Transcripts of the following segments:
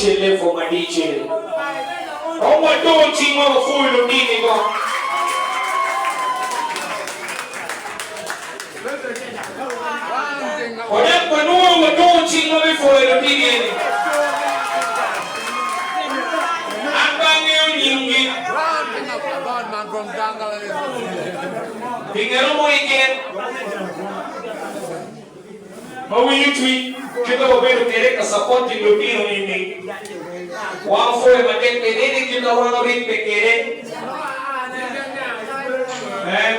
DJ Levo ma DJ. Kong wador cingwa wapwoyo lutini go. Odek wanwoyo wador cingwa me pwoyo lutini eni. An pe angeyo nyinggi. Pi ngeno mo keken ma winyo cwiny kit ma wabedo kwede ka supporting lutino eni, wan opwoyo matek kwede ni kit ma wan oribbe kwede. Eh.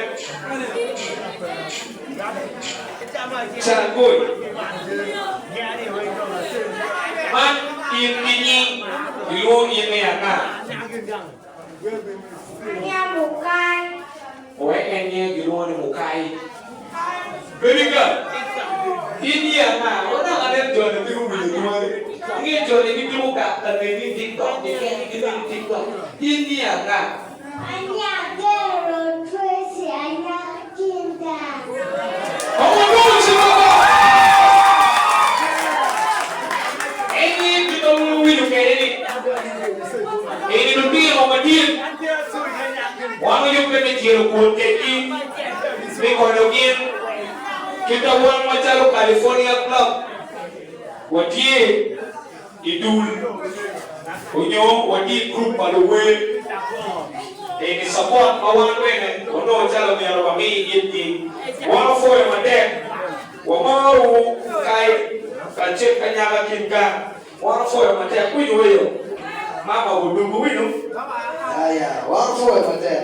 Cangoi. Man in ki nying ilwongo in ni anga? Anya Mukai. Owek en nyinge gilwongo ni Mukai. Baby girl, in ye anga? Wanaka anen joni pe guwinyo dwoni. Inge joni gituko ka ka neni i tiktok keken gineni i tiktok. In ye anga? Anya Gero Tracy Anya Kinda. Omuduku ci mogo. En ye kit ma wun wuwinyo kwede ni eni lutino madit wan wuyubbe me cito kwot kwedgi me konyo gin kit ma wan macalo California Club watye i dul onyo watye i gurup pa luwer eni support ma wan bene wanongo calo myero wami itgi. Wan wapwoyo matek, wamarowu kai kacel ki anyaka kin gang. Wan wapwoyo matek, winyo weyo mama odugu winyo. Aya, wan wapwoyo matek.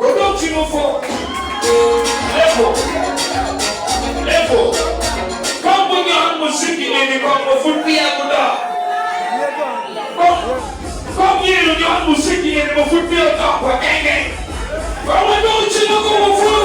Odong cing opwo. Levo. Levo. Kong gunyon muziki eni kong ma pud peya gudok. Kong, kong myero onyon muziki eni ma pud peya odok wa kenge. Kong wadong cing opwo.